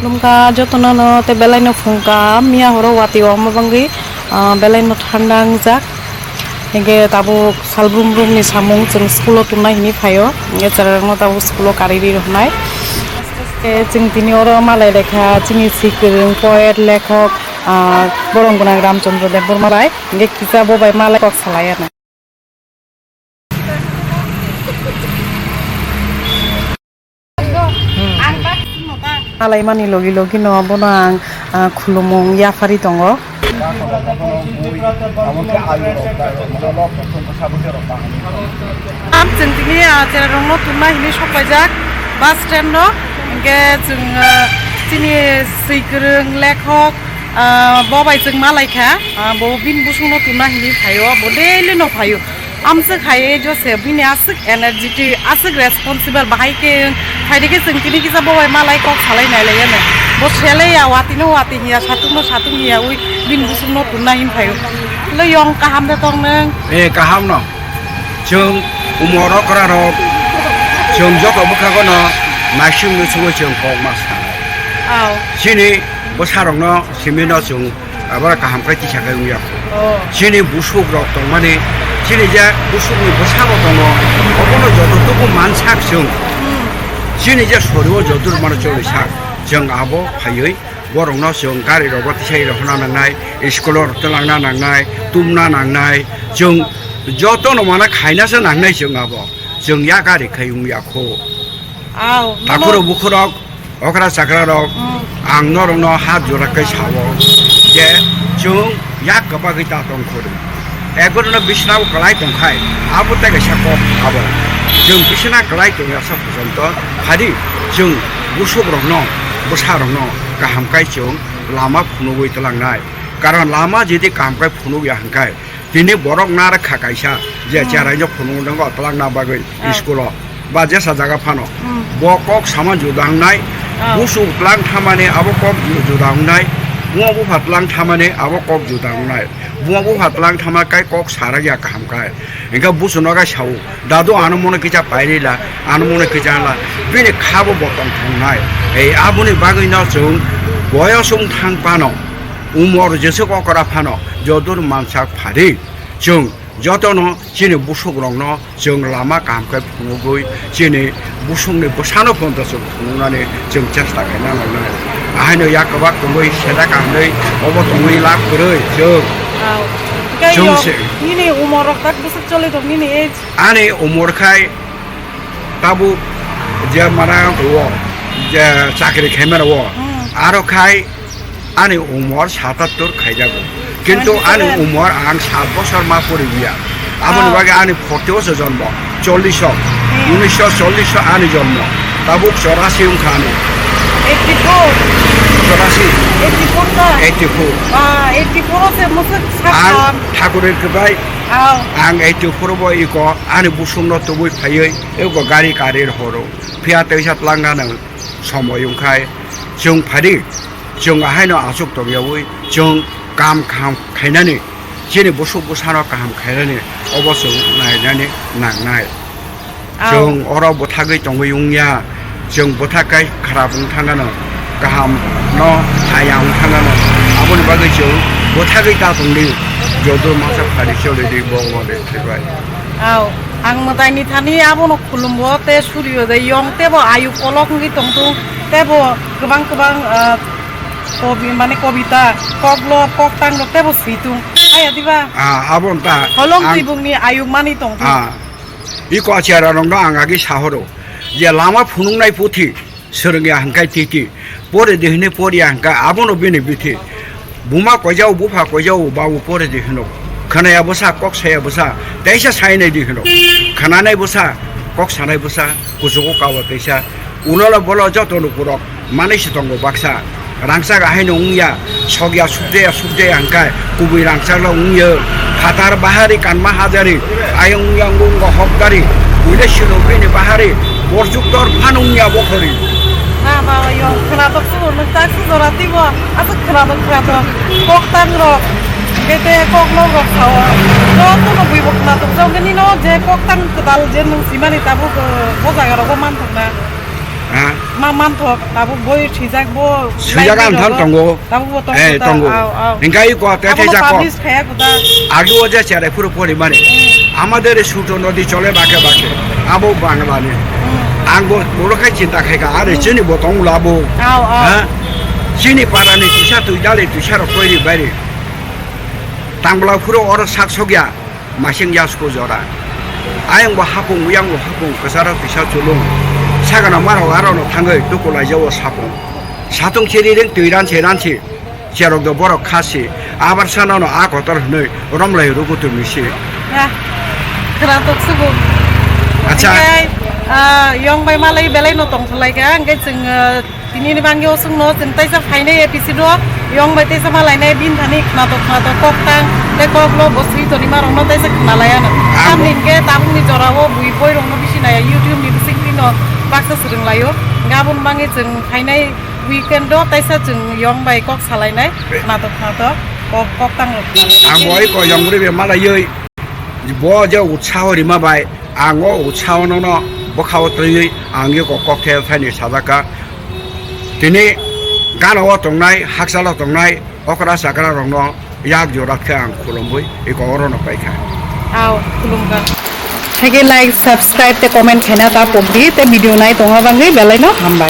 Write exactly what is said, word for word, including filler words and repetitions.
Khulumkha jotono no tei belai no phungkha, miya horo watwi omo bangwi, ah, belai no thanda wngjak. Hinkhe tabuk sal brum brum ni samung chwng school o tongnai hinwi phaio. Hinkhe chwrairokno tabuk school o karwi rwi rwnai. Hinkhe chwng tini oro malai lekha chini swi kwrwng poet lekhok, ah, borom gwnang Ramchandra Debbarma bai. Hinkhe kisa bo bai malai kok salai anw. Malaimani logi logi no bono ang, ah, khulumung yaphari tongo. Ang chwng tini, ah, chwrairokno tongnai hinwi sok paijak bus stand o. Hinkhe chwng, ah, chini swi kwrwng lekhok, ah, bo bai chwng malaikha, ah, bo bini busungno tonna hinwi phaio, bo daily no phaio. Amswk hai Joseph bini aswk energetic, aswk responsible, bahai khe phaidi khe chwng tini kisa bo bai malai kok salai nailai ano. Bo selai ya, watwi no watwi hiya, satung no satung hiya, ui bini busungno tonna hin phaio. Lo yong kaham de tong nang? Eh, kaham no. Chwng umor okra rok, chwng joto bwkhago no naising no chwngwi chwng kok ma sanai. Aw. Chini bwsarokno simi no chwng abora kaham khe tisa khe wngya. Oh. Chini busuk rok tongmani, chini je busuk ni bwsa bo tongo, obono joto tuku mansak chwng. Hmm. Chini je sorio joto mano choli sak, chwng abo phaiwi borokno chwng gari rogo tisai rohorna nangnai, school o twlangna nangnai, tumna nangnai, chwng jotono mana khainasa nangnai chwng abo. Chwng ya gari khai wngya kho. Aw, takhurok nono bukhurok, okra chakrarok, hmm, ang norokno hat jora khai sao je chwng yak kwbagwi ta tong khoro. Ekgono bisnao kwlai tongkhai, abo tei kaisa kok abo. Chwng bisna kwlai tongya sa phujonto phadi chwng busukrokno, bwsarokno kaham khai chwng lama phunugwi twlangnai. Karon lama jodi kaham khai phunugya hwnkhe, tini borok narakha kaisa je, hmm, cheraino phunuknango twlangna bagwi, ah, school o. Ba jesa jaga phano. Hmm. Bo kok sama juda wngnai. Ah. Busu tlang thamani abo kok ju-, juda wngnai. Buma bupha tlang thamani abo kok juda wngnai. Buma bupha tlang thama kai kok sarak ya kaham kai. Engka busu no kai sao. Dadu ano mono kicha pairila, ano mono kicha la. Bini khabo bo tong thongnai. Ei aboni bagwi no chwng boyos wng thang pano. Umor jeswk okra phano. Jodur mansak phari. Chwng jotono chini busukrokno chwng lama kaham khe phunugwi, chini busukni bwsano phano chwng phunuknani chwng chesta khaina nangnai. Ahaino yak kwbak tongwi, seda kahamwi, obo tongwi lab kwrwi chwng. Wow. Tei chwng yo, se nini umor rok tak bwswk choli tong nini age? Ani umor khai tabuk je mana o, je chakri khaimani o, hmm, aro khai ani umor satattor khaijago. Kintu ani seventy seven. Umor ang sat bosor ma poriya. Aboni, oh, bagwi ani forty o se jonmo, chollish o. Hmm. Unisho chollish o ani jonmo. Tabuk chorasi wngkha ani. Eighty four. Chorasi. Eighty four ta? Eighty four. Ah, eighty four o se musuk ang sakam. Thakurir kwbai. Oh. Ang eighty four bo iko ani busungno tubui phaiwi iko gari kari horo. Phiya teisa tlangna nang somoi wngkhai chwng phadi. Chwng ahaino aswk tongyawi chwng kam kaham khainani, chini busuk bwsano kaham khainani obo chwng nainani nangnai. Ao. Chwng oro bwthagwi tongwi wngya, chwng bwthak kai kharap wng thangano, kaham no haya wng thangano, aboni bagwi chwng bwthagwi ta tongdi, joto masa phari cholidi bo ongode thwibai. Ao, ang mwtaini thani abono khulumbo tei suriyo de yong tebo ayuk kolok wngwi tongthung tebo kwbang kwbang, ah, kobi, mane kobita, koklo, koktang rok tebo switung. Aya diba? Ah, abo wngkha. Holong ang tibungni ayuk mani tongthung. Ah, iko achara rokno ang agi sahoro je lama phunuknai puthi swrwngya hwnkhe titi, pore de hwnwi porya hwnkhe abono bini bithi. Buma koijao, bupha koijao, babu pore di hino. Khwnaya bwsa, kok saya bwsa, teisa sainai di hino. Khwnanai bwsa, kok sanai bwsa, kuchugo kawa teisa. Ulo bolo joto nukurok manwi si tongo baksa. Rangchak ahaino wngya, sokya sukjaya sukjaya hwnkhe kubui rangchak lo wngya. Phatar bahari kanma hajari, ayang wngya wngya hokdari. Buile sino bini bahari, borjuk dor phano wngya bokhori. Ah, ba, yo, khwnatok se bo, nwng tak se jora twibo, aswk khwnatok, khwnatok. Kok tang rok, bete kok lok rok sao. Joto no buibo khwnatok, jang nini no je kok tang kwtal je nwng simani tabuk, eh, bo jaga rogo man thangna. Ha? Ma manthok, tabuk boi swijak bo. Swijak line ang than tongo. Tabuk bo tongo. Eh, ta, tongo. Au, au. Hingkai ko te abo te no jako. Publish khaya ko ta. Agi o je chere phuru pori mani. Hmm. Amader suto nodi chole bake bake. Abo Bangla ni. Hmm. Ang bo boro khai chinta khai ka, are, hmm, chini bo tong labo. Au, au. Ha? Chini para ni tisa tui dale tisa ro koi ri bai ri. Tang bla phuru oro sak sok ya. Masing yasko jora. Ayang bo hapung, yang bo hapung, kwcharo tisa chulung. Sagana marok arono thangwi tukulai jao sapung. Satung chiri ring twi ransi ransi. Cherok do borok khasi. Abar sanano a kotor hwnwi romlai rugu tumi si. Ah, khwnatok subu. Acha. Hingke, ah, yong bai malai belai no tong khlai ka, hingke chwng, ah, Tini ni bangyo sung no chwng taisa phainai episode o yong bai taisa malainai bin thani khnatok khnatok kok tang tei kok lo bo swi toni ma rok no taisa khna lai ano. Abo. Tamni hwnkhe tabuk ni jora o bui boi rok no bisi nai YouTube ni bising twi no baksa swrwng lai o. Gabon bangwi chwng phainai weekend o taisa chwng yong bai kok salainai khnatok khnatok kok, kok tang rok khna lai. Ang bo oi ko yong ri be malaioi. Bo je utsaho rima bai, ang o utsaho no, no bwkha o twiwi ang eko kok the thani sajak kha. Tini gana o tongnai, hakchal o tongnai, okra chakra rok no yak jora khe ang khulumwi eko oro no pai kha. Ao, khulum kha. Haikhe like, subscribe tei comment khaina ta pokdi, tei video nai tongma bangwi belai no hambai.